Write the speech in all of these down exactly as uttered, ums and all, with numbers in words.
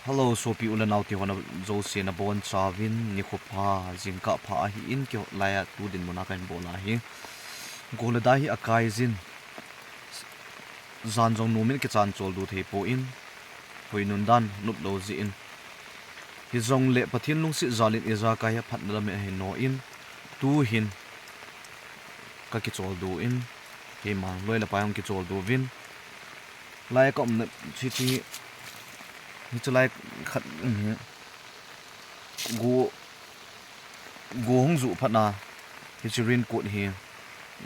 Hello, sopi u le nau te ho na jouse nabonchauvin nikho pha, jingkah pha ahin, keiho laiya tu dinmun a kahin bol ahi. Go le dai hi akai jin. Jan jong nom in kichan chol du thei poi, hoinun dan nop lou jeh in. Hijongle Pathen lungset jal in ijakai hi aphatna lam in ahin non, tuhin kakichol du in, keima loi le pai hung kichol du vin. Lai ka umna hiche, hiche lai khat, um, hi. Go, go hung ju phat na, hiche raincoat hi,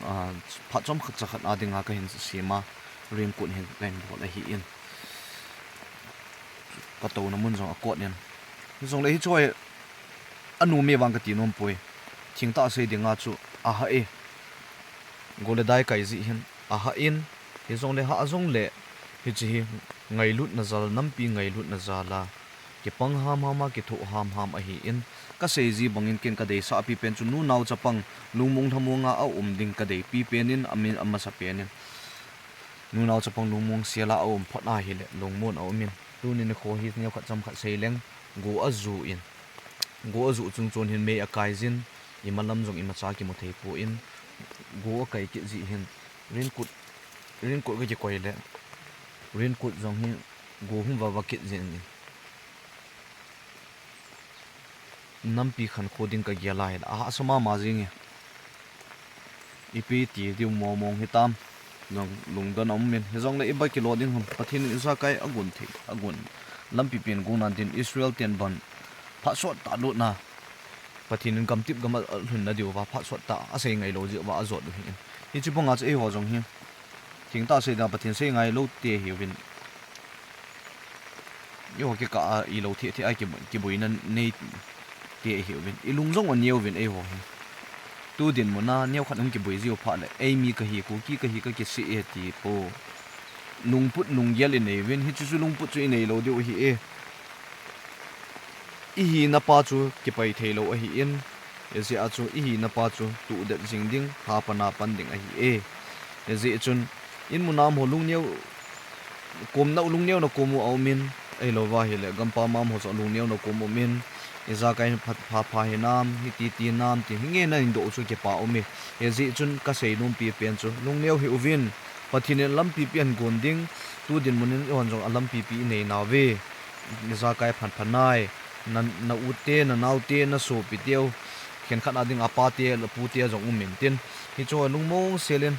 ah, phat chomkhat chakhat a dinga kahin sem a, raincoat hi kahin bol ahin. Katouna mun jong akot in. Hijongle hiche hi anom e vang kati nom poi. Thengtah sei dinga chu ahah e. Go le dai kai jeh hin ahah in. Hijongle hah jongle hiche hi ngailutna jal, nampi ngailutna jal a kipang hamham a, kithoh hamham ahin, kasei ji bangin ken kadeisah pi pen chu nunao chapang lungmong lhamong a aum ding kadei pi pen in, amin amasa pen in. Nunao chapang lungmong sel a aum phot ahile lungmon aum in. Tuni nikho hi neokhat chomkhat sei leng, go aju in. Go aju chung chon hin mei akai jin, imalam jong imacha kimu thei poi. Go akai kit jeh hin, raincoat, raincoat kakikoi le, raincoat jong hi go hung vava kit jin in. Nampi khankho ding kagel a hile, ahahsa mama jing e. Ipi ti diu, mong mong hitam. Lung, lungdon aum in. Hijongle iba kilo ding ham. Pathen in ijakai agon thei, agon. Lampi pen gon nan din Israel ten ban phat sot tah lutna. Pathen in gamtip gam a, alhunna diuva phat sot tah asei ngai lou jeh uva ajot u ahin. Hiche banga chu eiho jong hi. Thengtah sei dinga Pathen sei ngai lou te hiuvin. Eiho kikah a ilou thei thei a ki, kiboina nei te hiuvin. Ilung jong aneo uvin eiho hi. Tu dinmun a neokhat hung kiboi jiu phat le, eimi kahi, Kuki kahi, kakisih e ti po. Lungput lunggel inei uvin, hiche chu lungput chu inei lou diu ahi e. Ihina pa chu kipai thei lou ahin, hijeh a chu ihina pa chu tudet jing ding, hapan a pan ding ahi e. Hijeh chun, in mun a um ho lungneo, kom nau lungneo na kom u aum in, ahilou va ahile, gampam a um ho chu lungneo na kom um in, ijakai pha, pha, pha hinam, hiti ti nam, ti hi nge na hin doh u chu kipa um e. Hijeh chun kasei nompi pen chu, lungneo hih uvin, Pathen in lampi pi ahin gon ding, tu dinmun in eihon jong alampi pi inei nauve. Ijakai phan phan nai, na, na u te, na nao te, na sopi teu, khenkhat a ding apa te, la pu te jong um in tin. Hichu lungmong sel in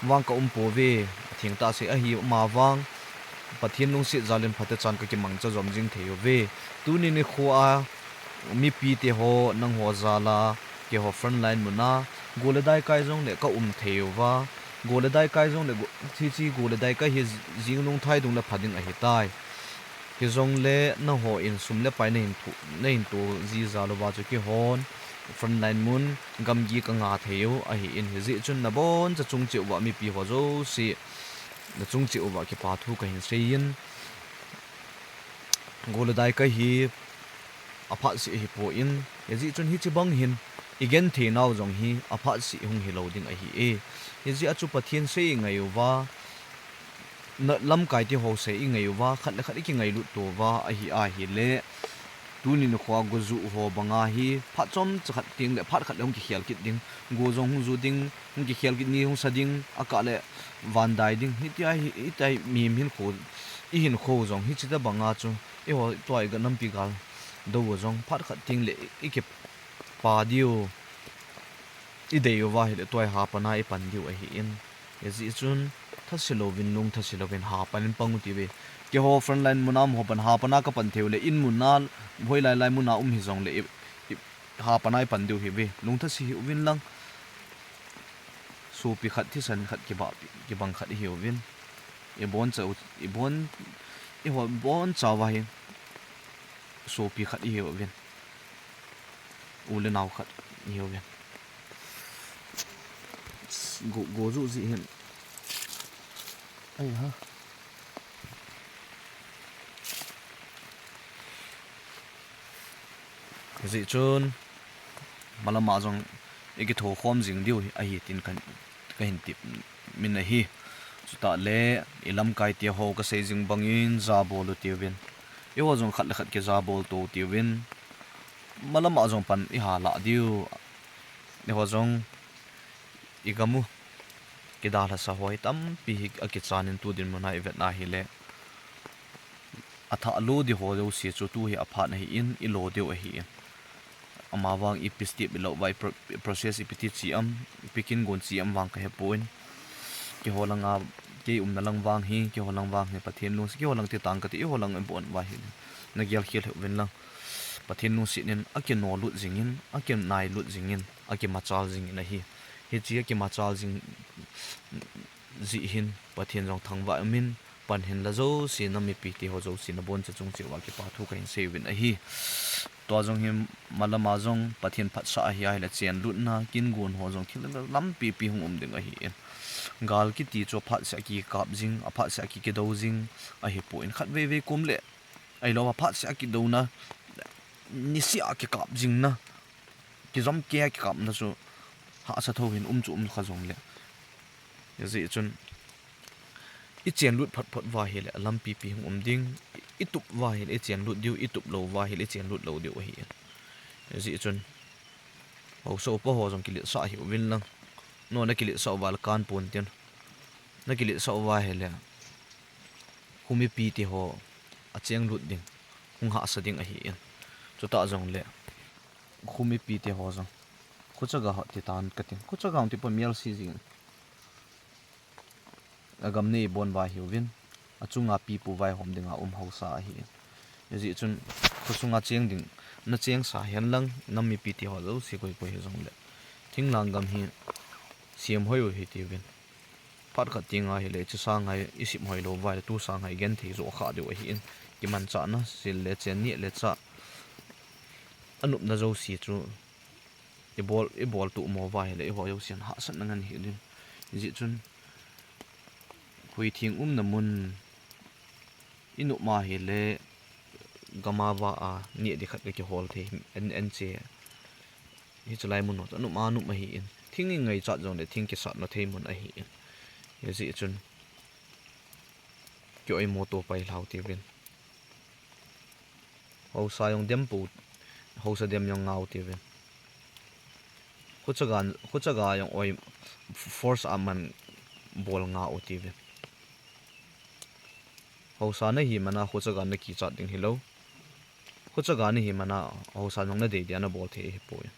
vang ka um pouve, athengtah sei ahi ma vang, Pathen lungset jal in phatechan kakimangcha jom jing thei uve. Tuni nikho a, mipi te ho, nangho jal a, keiho frontline mun a, go le dai kai jongle ka um thei uva, go le dai kai jongle, go, hiche go le dai kai hi jing nung thai dung le pha ding ahitai. Hijongle nangho in sum le pai nahin thu, nahin to ji jal uva chu keihon frontline mun gamgi ka nga thei u ahin, hijeh chun naboncha chung cheh uva mipi ho jouse, na chung cheh uva kipa thu kahin sei in, go le dai kai hi aphat seh ahipoi, hijeh chun hiche bang hin igenthei nau jong hi aphat seh hung hilou ding ahi e. Hijeh a chu Pathen sei ingai uva, na lamkai te ho sei ingai uva, khat le khat ikingailut to uva ahi ahile, tuni nikho a go ju ho banga hi phat chomcha khat teng le phat khat le hung kikhel kit ding, go jong hung ju ding, hung kikhel kit ni hung sa ding, akah le van dai ding, hitia hi, hitia hi mihem hinkho, ihinkho jong hiche tobanga chu, eiho tua i ga nampi gal dou u jong phat khat teng le ikipa diu, idei uva ahile tua hi hapan a ipan diu ahin. Hijeh chun thase louvin, lung thase louvin, hapan in pang u tiuve. Keiho frontline mun a um ho pan hapan a kapan thei u le, in mun a, hoilai lai mun a um hijongle i, i, hapan a ipan diu ahiuve. Lung thase hih uvin lang. Sopi khat thisan khat kiba, kibang khat ihiuvin. Iboncha u, ibon, eiho boncha uva hi sopi khat ihiuvin. U le nao khat ihiuvin. Go, go ju ji hin. Ai ha. Hijeh chun, malama jong ikithokhom jing diu ahi tin ka, kahin tip min ahi. Chutah le, ilamkai te ho kasei jing bangin ja bol u tiuvin. Eiho jong khat le khat kija bol to tiuvin, malama jong pan iha lah diu. Eiho jong igam u kidalhasa hoi tampi hi akichan in tu dinmun a ivet na hile, athah lo di ho jouse chu tu hi aphat ahin, ilo diu ahin. Amavang ipi step ilo uva, i pro-, process ipi ti chi am, ipi kin gon chi am vang kahepon. Keiho langa, kei umna lang vang hi, keiho lang vang hi Pathen lungset, keiho lang ti tang kati, eiho lang ibon uva hi nagel khel uvin lang. Pathen lungset in akinolut jingin, akinailut jingin, akimachal jingin ahi. Hiche akimachal jing jeh hin Pathen jong thangvah umin, pan hin la jouse, nam mipi teho jouse naboncha chung cheh uva kipa thu kahin sei uvin ahi. Tua jong hi malama jong Pathen phatsah ahi ahile chenlutna, kin gon ho jong thil lampi pi hung um ding ahin. Gal kiti chu aphat seh a kikap jing, aphat seh a kikidou jing ahipon, khatvei vei kom le, ahilou aphat seh a kidouna, niseh a kikap jingna, kijom kei a kikapna chu hahsa thou hin um chu um kha jongle, hijeh chun ichenlut phot phot uva ahile alampi pi hung um ding, i, itup uva ahile ichenlut diu, itup lou uva ahile ichenlut lou diu ahi. Hijeh chun haosa upa ho jong kiletsah hih uvin lang. No, nakiletsah uva le kan ponte, nakiletsah uva ahile kho mipi teho achenglut ding, hung hahsa ding ahin. Chutah jongle kho mipi teho jong, khochaga ho ti tan katin, khochaga hung ti pa mial si jing. Agam nei bon uva hiuvin, achunga pipu vaihom dinga um haosa ahin. Hijeh chun khosunga cheng ding, nachengsa hen lang, nam mipi teho jouse koi koi hijongle, thinglhang gam hi semhoi u hitiuvin. Phat khat tenga hile, hiche sanghai isem hoi lou uva ahile, tu sanghai genthei joh kha diu ahin. Kimanchahna, sil le chen, neh le chah, anopna jouse chu ibol, ibol tumo uva ahile, eiho jousen hahsatna ngen hih ding. Hijeh chun khuitheng umna mun inop ma ahile, gam a vah a neh ding khat kakihol thei, en, en che. Hiche lai mun ho chu anop a nop ahin, thing ingaichat jongle thing kisatna thei mun ahin. Hijeh chun kioimo to pailhau tiuvin. Haosa jong dem pou, haosa dem jong ngau tiuvin. Khochaga, khochaga jong oi, force a man bol ngau tiuvin. Haosa nahi mana khochaga nakichat ding hilou, khochaga nahi mana haosa jong nadei dia nabol thei ahipoi.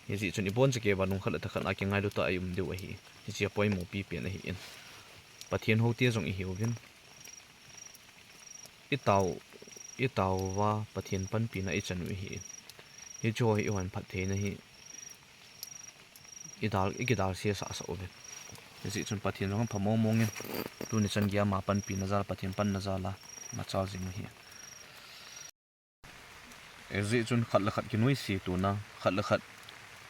Hijeh chun iboncha kei uva nung khat le thakhat a kingailu tah a i um diu ahi. Hiche apoimo pipen ahin, Pathen houte jong ihiuvin, itao, itao uva Pathen panpina ichan u ahin, hicheho hi eihon phattheina hi idal, ikidal sesah sah uvin. Hijeh chun Pathen jong apha mong mong in, tuni chan geiya ama panpina jal, Pathen panna jal a machal jing u ahi. Hijeh chun khat le khat kinoise tona, khat le khat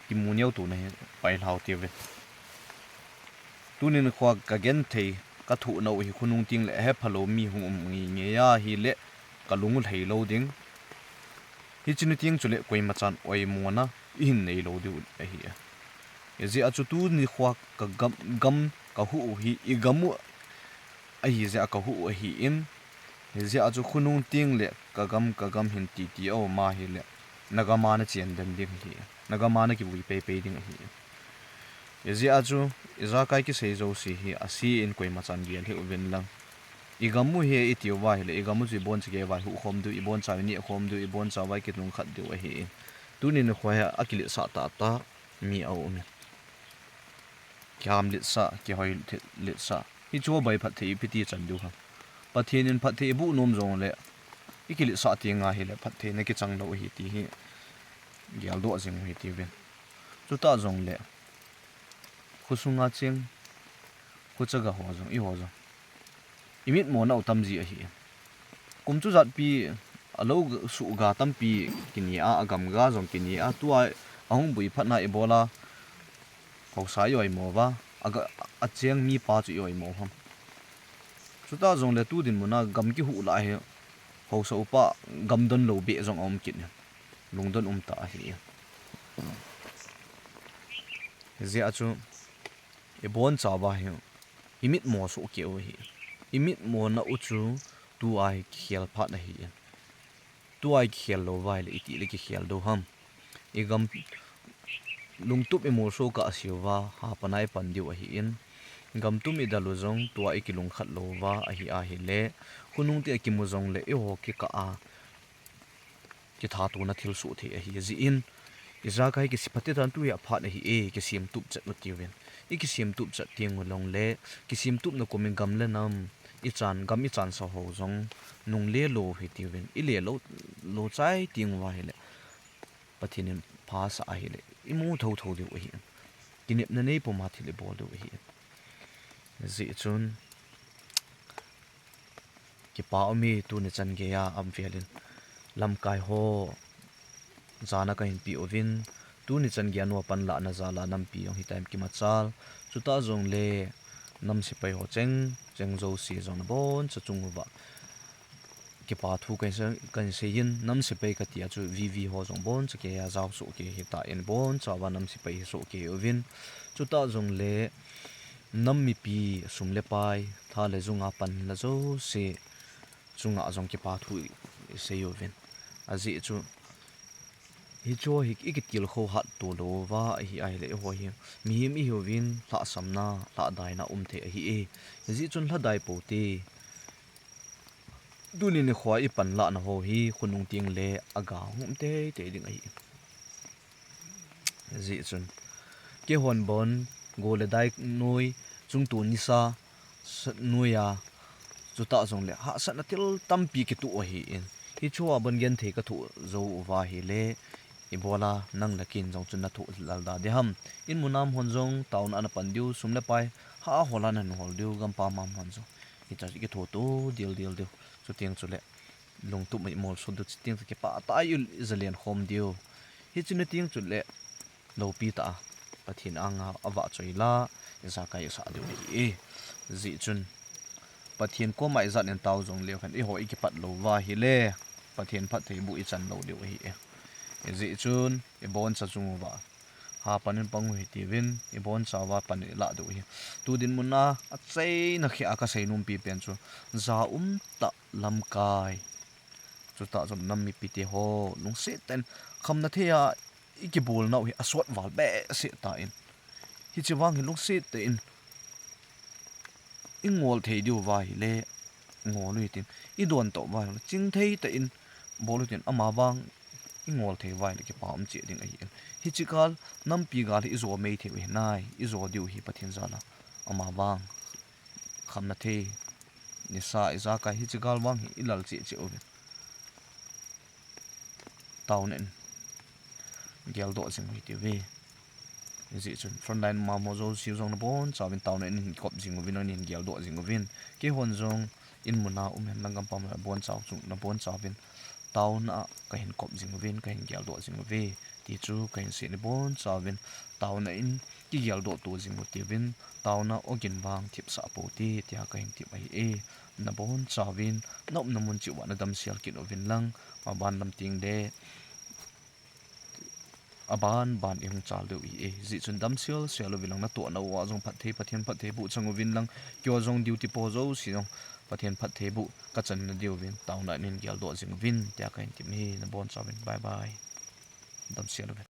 kimu neo tona hi pailhau tiuvin. Tuni nikhoa kagenthei, kathoh nau hi khonung tengle ahephalou mi hung um ngeingei ahile, kalung u lhai lou ding. Hiche ni teng chule koimachan oimona ihin neilou diu ahi. Hijeh a chu tuni nikhoa kagam, gam kahuh u hi igam u ahijeh a kahuh u ahin, hijeh a chu khonung tengle kagam, kagam hin titi aum ahile, nagam a nachen den ding ahi, nagam a nakivui peipei ding ahi. Hijeh a chu ijakai kisei jouse hi ase in koimachan gel hih uvin lang. Igam u hi iti uva ahile, igam u chu iboncha kei uva ihuhkhom diu, iboncha inehkhom diu, iboncha uva ikilungkhat diu ahin. Tuni nikhoa hi akiletsah tahtah mi aumin, kiham letsah, kihoi letsah, hicheho bou hi phatthei ipi ti chan diu ham? Pathen in phatthei iboh nom jongle, ikiletsah tenga hile phatthei nakichang lou ahi ti hi geldoh jing u hitiuvin. Chutah jongle khosunga cheng, khochaga ho jong, eiho jong imitmo nau tamji ahi. Kum chujat pi alou suhga tampi kine a, agam ga jong kine a, tua ahung boi phatna ibola haosa ioimo uva, aga, acheng mipa chu ioimo ham? Chutah jongle tu dinmuna gam kihuh lah hi haosa upa gam donlou beh jong aum kit in, lungdon umtah ahi. Hijeh a chu ibonchauva hi imitmo soh kei u ahi. Imitmo nau chu tua hi kikhel phat ahi in. Tua hi kikhel lou uva ahile iti le kikhel diu ham. I gam lungtup i molso kah seuva, hapan a i pan diu ahi in. Gam tum i dal u jong tua i kilungkhat lou uva ahi ahile, khonung tia kimu jongle eiho kikah a kithatona thilsoh thei ahi jeh in, ijakai hi kisi phat tah in tu hi aphat ahi e, kisemtup chet u tiuvin. I kisemtup chet teng u jongle, kisemtupna kum in gam le nam, i chan, gam i chansah ho jong nung le lou hi tiuvin. I le lou, lou chai teng uva ahile, Pathen in phasah ahile, i mu thotho diu ahi in. Kinepna nei puma thil i bol diu ahi in. Hijeh chun, kipa um e, tuni chan geiya um vel in lamkai ho jana kahin pe uvin, tuni chan geiya nu a pan lahna jal a nampi jong hitia kimachal, chutah jongle nam sepai ho cheng cheng jouse jong naboncha chung uva kipa thu kahin sei, kahin sei in, nam sepai kati a chu V V ho jong boncha keiya jao soh kei hita in, boncha uva nam sepai hi soh kei uvin, chutah jongle nam mipi sum le pai, tha le jung a pan la jouse chunga jong kipa thu i sei uvin. Ajeh chu, hiche hi i kitilkhou hatto lou uva ahi ahile, eiho hi mihem i hiuvin, lhahsamna, lhahdaina um thei ahi e. Hijeh chun lhadai pou te. Tuni nikho a i pan lahna ho hi khonung teng le aga hung um teitei ding ahi. Hijeh chun, keihon bon, go le dai noi, chungto nisa, sa-, noiya, chutah jongle hahsatna thil tampi kitoh ahi in. Hiche a bon genthei kathoh jou uva ahile, ibola nang le kei in jong chu nathoh lal da ding ham. In mun a um hon jong taona a napan diu, sum le pai hahol a nahol diu, gampam a um hon jong hitia chu kithoto dildel diu. Chuteng chule lungtup i molso diu, chuteng chu kipah tah a i jalen khom diu. Hiche ni teng chule loupi tah a Pathen anga avahchoi la, ijakai isah diu ahi e. Hijeh chun, Pathen koma ijat in tao jong leu hen, eiho i kipat lou uva ahile, Pathen phattheiboh i chan lou diu ahi e. Hijeh chun, iboncha chung uva hapan in pang u hitiuvin, iboncha uva pan ilah diu ahi. Tu dinmun a achaina kheh a kasei nompi pen chu, ja umtah lamkai, chutah jong nam mipite ho, lungset tah in, khamna thei a i kibolnau hi asot val behseh tan, hiche vang hi lungset tah in i ngol thei diu va ahile ngol u hitin, i don toh va ahile chingthei tah in bol u hitin, amavang i ngol thei va ahile kipa um cheh ding ahi in. Hiche kal nampi gal hi i jo mei thei u hinai, i jo diu hi Pathen jal a, amavang khamna thei, nisa, ijakai hiche gal vang hi i lal cheh cheh uvin, taona in geldoh jing u hitiuve. Hijeh chun frontline mama jouse jong nabonchauvin taona in hin kop jing uvin, nangin hin geldoh jing uvin. Keihon jong in muna um hen lang gampam nabonchau chu nabonchauvin, taona a kahin kop jing uvin, kahin geldoh jing uve, ti chu kahin sei, nabonchauvin taona in kigeldoh to jing u hitiuvin, taona ogin vang thipsah pou hite, tia kahin tep ahi e. Nabonchauvin, na umna mun cheh uva nadamsel kit uvin lang, aban lam teng le aban ban ihung chal diu ahi e. Hijeh chun damsel sel uvin lang, natohna u a jong phatthei, Pathen phatthei boh chang uvin lang, keiho jong duty po jouse jong Pathen phatthei boh kachan na diuvin, taona in geldoh jing uvin, tia kahin tep ahi, nabonchauvin, bye bye. Damsel uvin.